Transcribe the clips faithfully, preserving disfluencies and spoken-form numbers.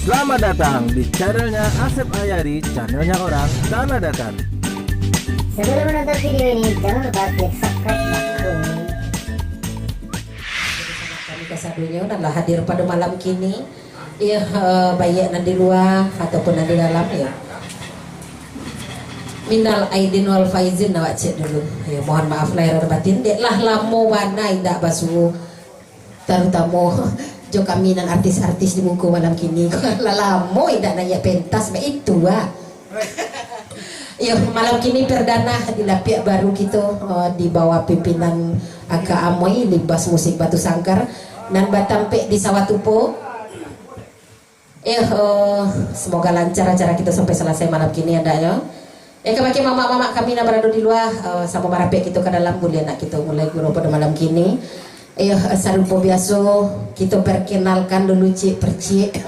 Selamat datang di channelnya Asep Ayari, channelnya orang Tanah Datar. Sebelum menonton video ini, jangan lupa klik subscribe dan komen. Kami kasadonyo nan lah hadir pado malam kini, iyo, eh, baiak nan di lua ataupun nan di dalam, iyo. Minal aidin wal faizin awak cek dulu. Iyo, mohon maaf lahir dan batin, dek lah lamo bana indak basuo. Tarutamo jo kami nan artis-artis di muko malam kini. Lah lamo indak naiak pentas, baitu ah. Iyo, malam kini perdana di lapiak baru kito, eh, di bawah pimpinan Aka Amoy, Libas Musik Batu Sangkar, nan batampek di Sawah Tupo. Eh, eh, semoga lancar acara kito sampai salasai malam kini andaknyo. Eh, kabake mamak-mamak kami nan barado di lua, eh, samo marapek kito ka dalam, buliah nak kito mulai gurau pado malam kini. Eh, sarupo biaso, kito perkenalkan dulu ciek perciek.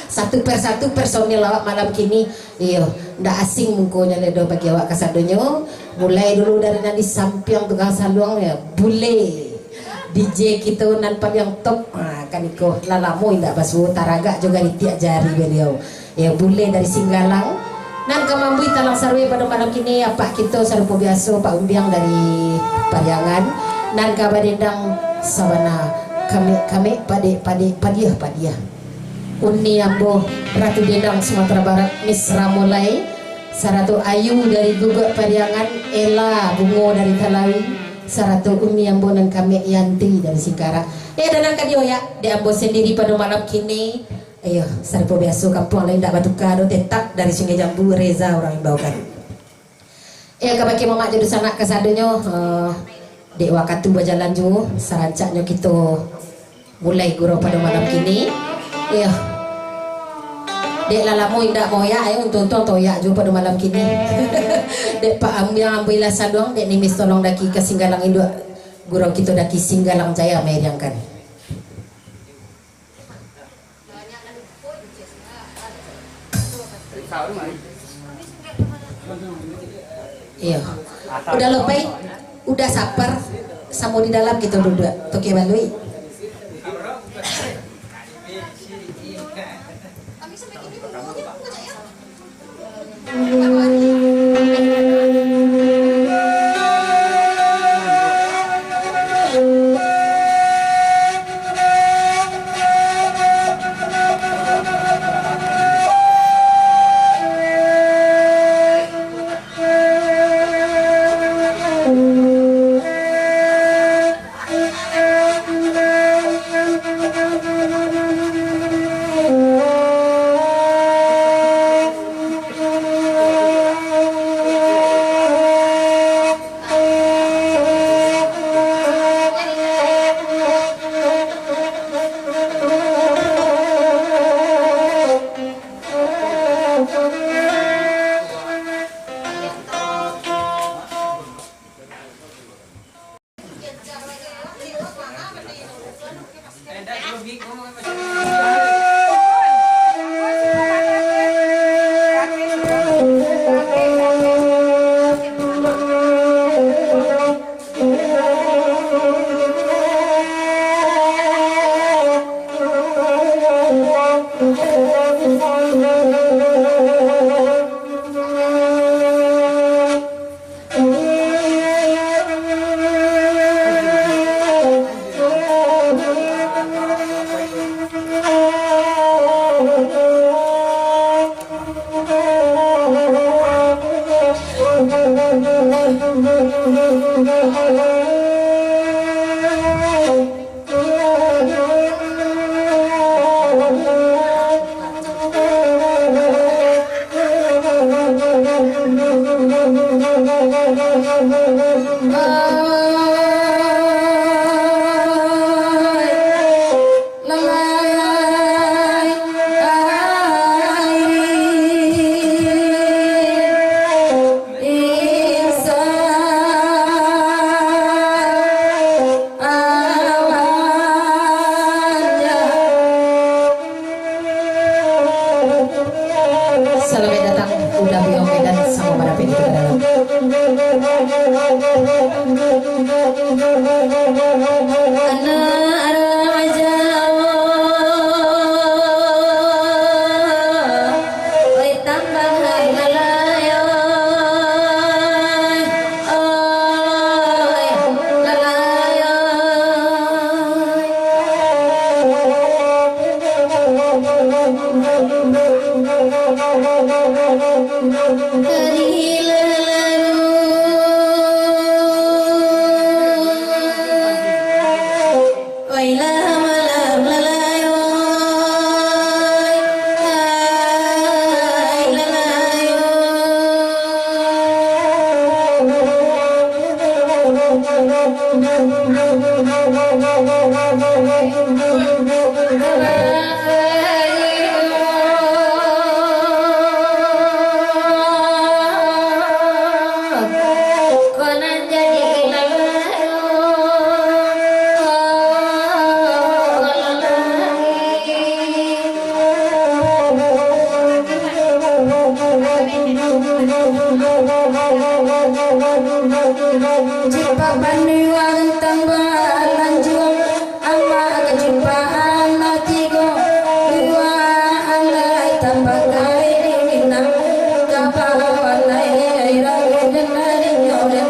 Satu persatu personil awak malam kini. Iyo, ndak asing mukonyo lai doh bagi awak kasadonyo. Mulai dulu dari nan di sampiang tukang saluang, yo, bule. D J kito nan paliang top, ha, kan iko, lah lamo indak basuo, taragak jo garitiak jari baliau. Yo, bule dari Singgalang. Nan ka mambuih talang saruih pado malam kini, apak kito sarupo biaso, Pak Umbiang dari Pariangan. Nan ka badendang sabana, kamek-kamek, padek-padek, padiah-padiah. Uni ambo, Ratu Dendang Sumatera Barat, Miss Ramolai, sarato Ayu dari Guguak Pariangan, Ella Bungo dari Talawi, sarato uni ambo nan kamek, Yanti dari Singkarak. Eh, dan nan ka dioyak dek ambo sandiri pado malam kini, iyo, sarupo biaso, kampuang lain indak batuka doh, tetap dari Sungai Jambu, Reza urang imbaukan. Iyo, kabake mamak jo dunsanak kasadonyo, eh, dek wakatu bajalan juo, sarancaknyo kito mulai gurau pado malam kini. Iyo. Dek lah lamo indak maoyak, eh, untuang-untuang taoyak juo pado malam kini. Dek Pak Ambiang ambo ilah saluang, dek Nimis tolong daki ka Singgalang induak gurau kito daki Singgalang Jaya mairiangkan. Iyo. Udah lopai, udah sapar, samo di dalam kito duduak. Toke balui. Salamaik datang, Uda Buyuang Medan, samo barapek di kita dalam. Anak raja. Jipak banua rantang balanjuang, amak kajumpaan mati ko. Dua alai tapakai di Minang, kabau alai rau den dinyo den,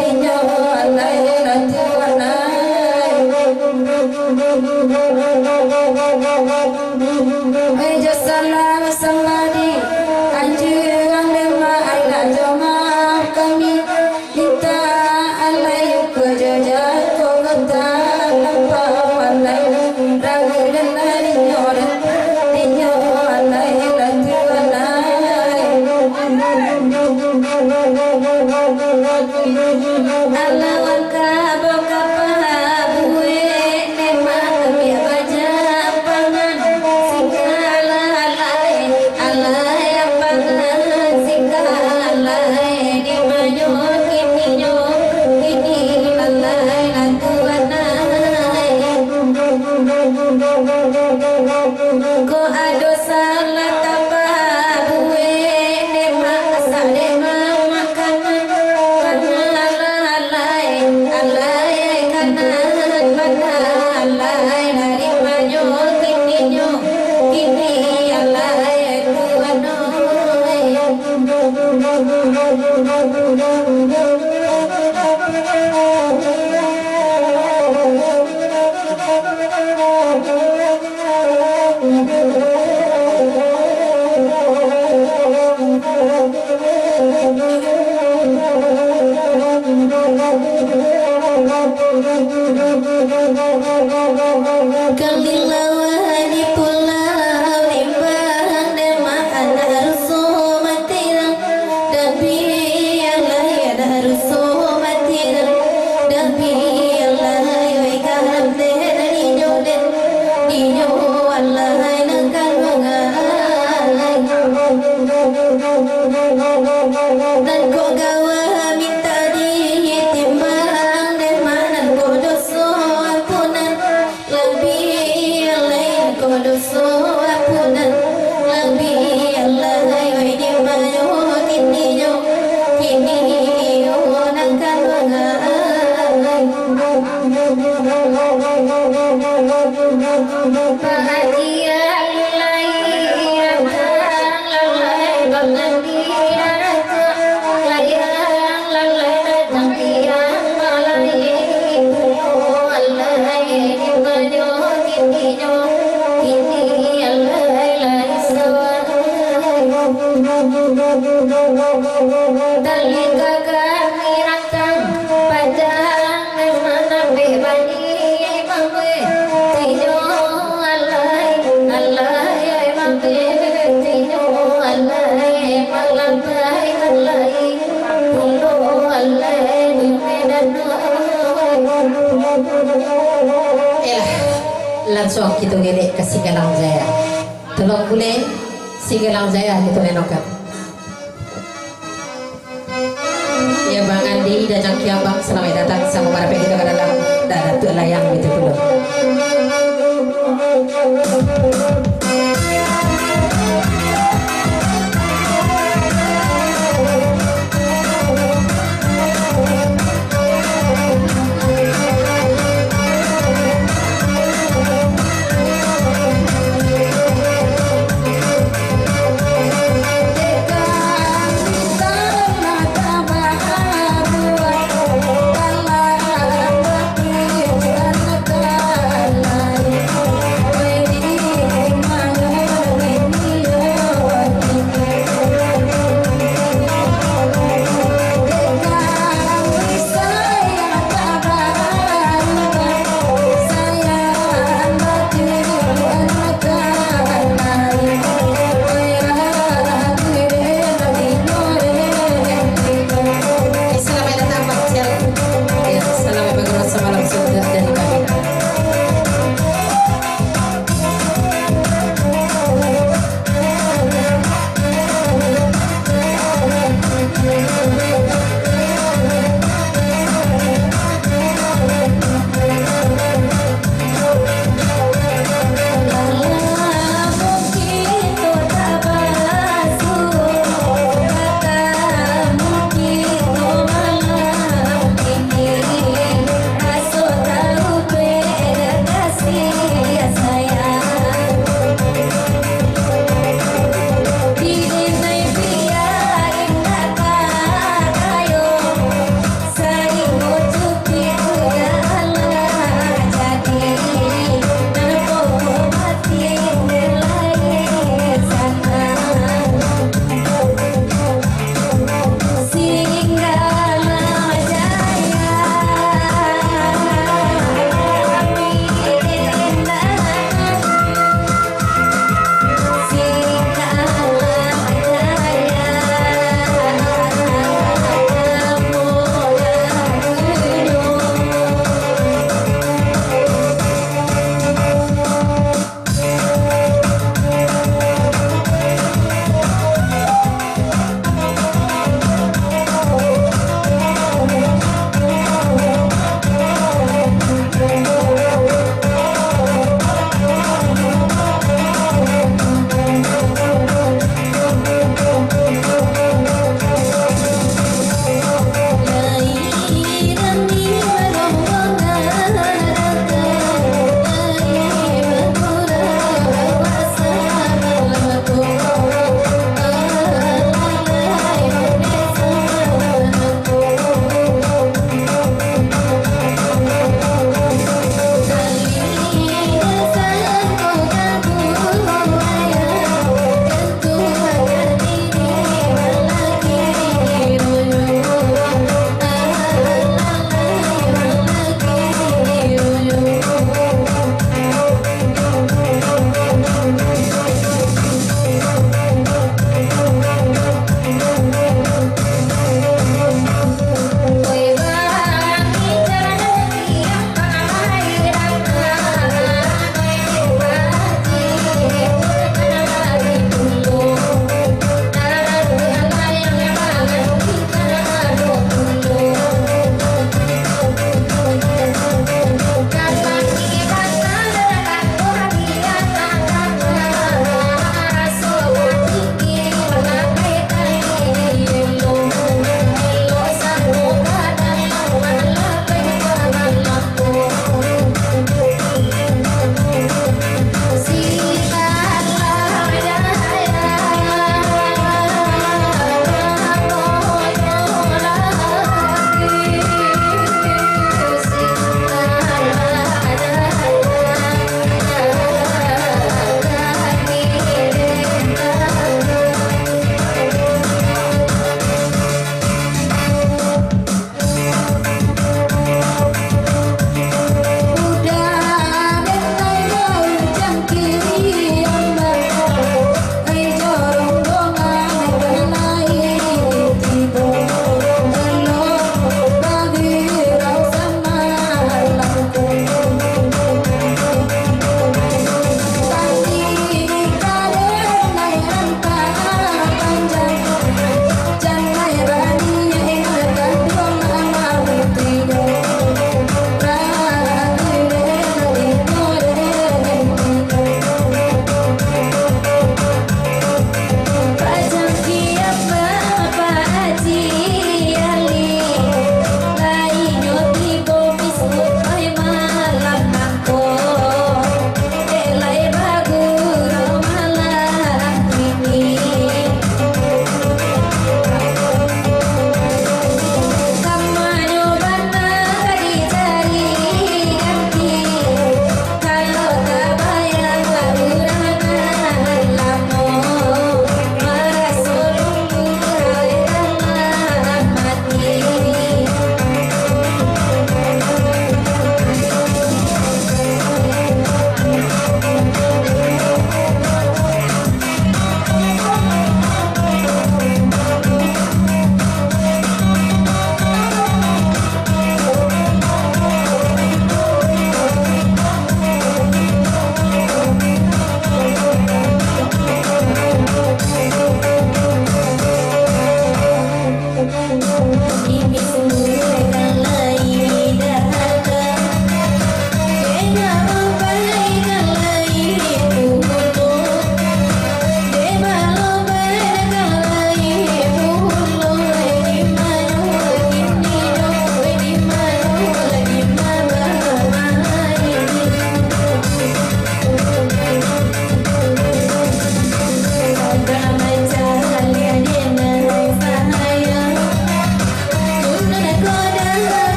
dinyo alai ratu alai. Meja salam sambadi, anjuang demak ai nak jamaah kami. Mintak alai ko jaja ko kota lampau alai, ragu dan dinyo den, dinyo alai ratu alai. Alah wangka bangka pabuek, memang biak baja pangan, singkalah alai, alai apangan, singkalah alai, di manyo kininyo, kini alai ratu alai. Ko ado salah tapabuek, demak asak demak makanan, makanan alai, alai kanan, kanan alai, dari manyo kininyo, kini alai tuan oi. Kami lawan di pulau Limbang, demak anak rusuh matirang. Dapi alai anak rusuh matirang. Dapi alai oi karam den, dinyo den, dinyo alai nan kan mangai. Nan kok gawa mintak ditimbang, demak nan kok doso ampunan. Labiah alai ko doso ampunan, labiah alai oi di manyo kininyo, kininyo nan kan mangai. Bahagia alai datang lalai, bangandi datang layang, lalai datang tiang malai. Alai di manyo kininyo, kini alai lai sawah. Talinga kami rantang panjang, nan manambek bani mambek. Tinyo alai, alai ai mambek. Tinyo alai malambai alai. Iyolah, lansuang kito gelek ka Singgalang Jaya. Tolong pulai Singgalang Jaya kito nenokan. Ya, Bang Andi dan Jangkiang, Bang, salamaik datang samo barapek kito ka dalam, da-, Datuak Layang gitu pulo.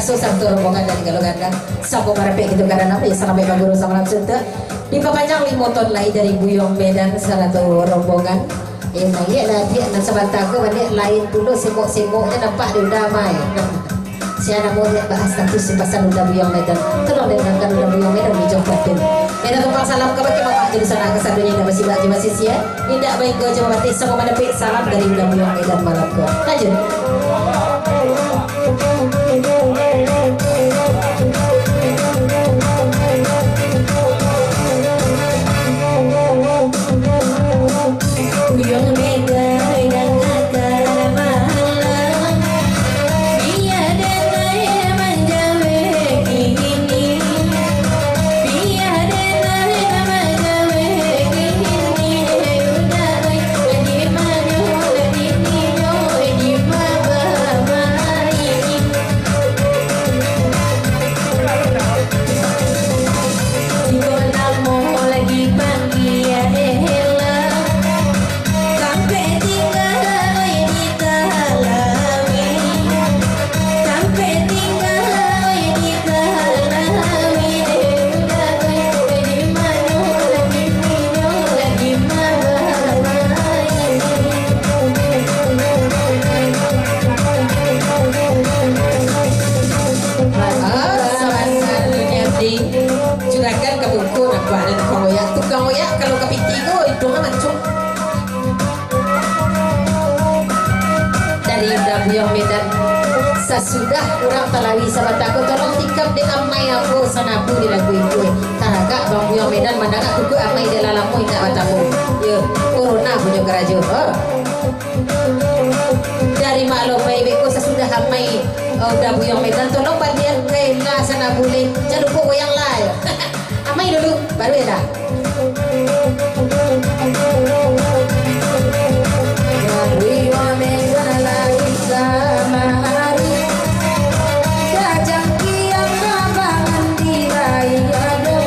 Satu rombongan dari Galo Gandang, samo marapek kito ka dalam, yo, salamaik baguru, samo langsung tu. Dipapanjang limo ton lai dari Buyuang Medan sarato rombongan. Eh, naiaklah adiak nan sabanta ko, baliak lain pulo, semok-semoknyo nampak di Uda Amai. Sia namo dek bahas status si pasan Uda Buyuang Medan. Tolong dengarkan Uda Buyuang Medan di Jong Patin. Medan tumpang salam ka bakeh mamak jadi sanak kasadonyo indak basibak jo basisia. Indak bainggo jo babateh, samo mandapek salam dari Uda Buyuang Medan malam ko. Lanjut. Buyuang Medan, Medan aka malam. Biak den lai manjawek kini. Biak den lai manjawek kini. Uda ai, di ma nyo, di ma nyo, di ma bamain. Jikok lamo lai panggia ela, sampai tingga oi di talawi, sampai tingga oi di talawi, eh, uda oi, di ma nyo, di ma nyo, di ma bamain. Ah, sabananyo, Ding. Juragan ka bungkuh nampak dek tukang oyak. Tukang oyak kalau ka piti ko, iduang mancung. Dari Uda Buyuang Medan, sasudah urang talawi sabanta ko, tolong tikam dek amai ambo sanabu di lagu itu. Taragak Bang Buyuang Medan mandanga kukuak amai, dah lah lamo indak batamu. Yo, corona punyo karajo. Oh. Dari Mak Lopai beko, sasudah amai, eh, Uda Buyuang Medan, tolong bandian kain lah sana bulih. Jan lupo goyang lah. Amai dulu, baru Ela. Buyuang Medan lai kamari. Dajang kiang abangan di lai ado.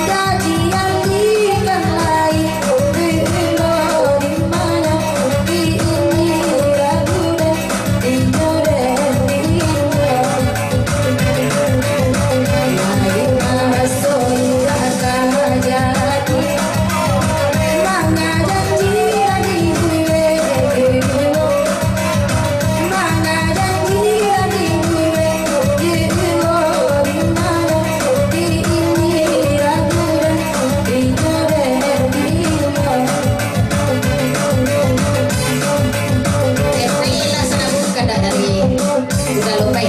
Dajian ikan lai. Elah, sanabu kandak dari Uda Lopai.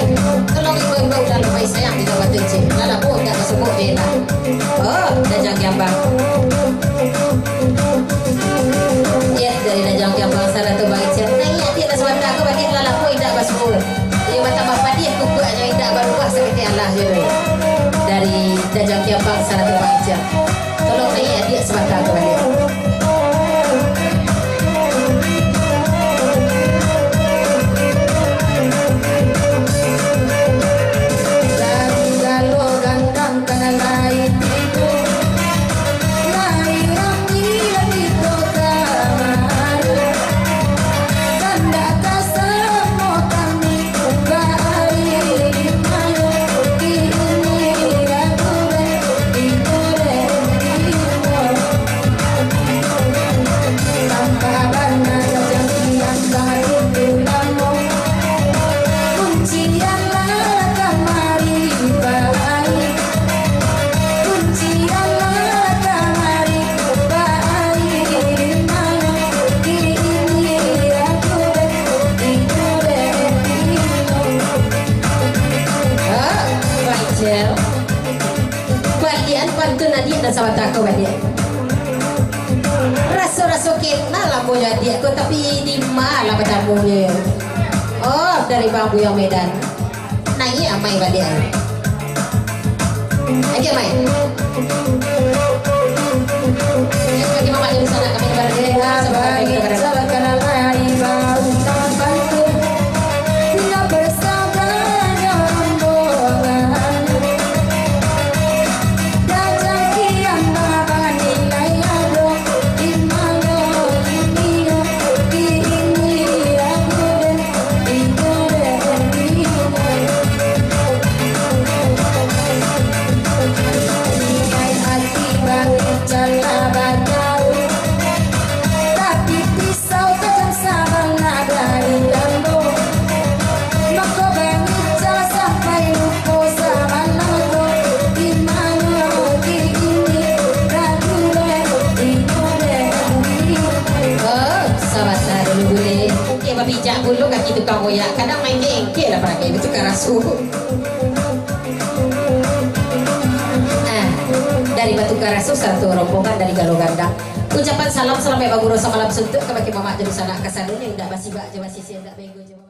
Tolong imbau-imbau Uda Lopai sayang di Kabupaten Aceh. Lah lamo indak basuo jo Ela. Oh, Dajang Kiambang. Yeh, dari Dajang Kiambang sarato Bang Ican. Nah, iyo, adiak lah sabanta ko, baliak lah lamo indak basuo. Iyo, batambah padiah kukuaknyo, indak barubah saketek alah jo tu. Dari Dajang Kiambang sarato Bang Ican. Tolong naiak adiak sabanta ko baliak. Dari Galo Gandang ka nan lai tibo, lai rami lah kito kamari. Kandak ka samo kami. Ah, Faizal. Balian pantun adiak nan sabanta ko baliak. Raso-raso kenal ambo jo adiak ko, tapi di ma lah batamunyo yo. Oh, dari Bang Buyuang Medan. Naiak amai baliak. Lagi amai. Lagi mamak dari sana kami. Pijak bulu kaki tukang oyak, kadang main engke lah pakai batukar rasuah. Ah, dari batukar rasuah sarato rombongan dari Galo Gandang. Ucapan salam salamaik baguru samalam suntuak kabake mamak jo dunsanak kasadonyo, indak basibak jo basisia, indak bego jo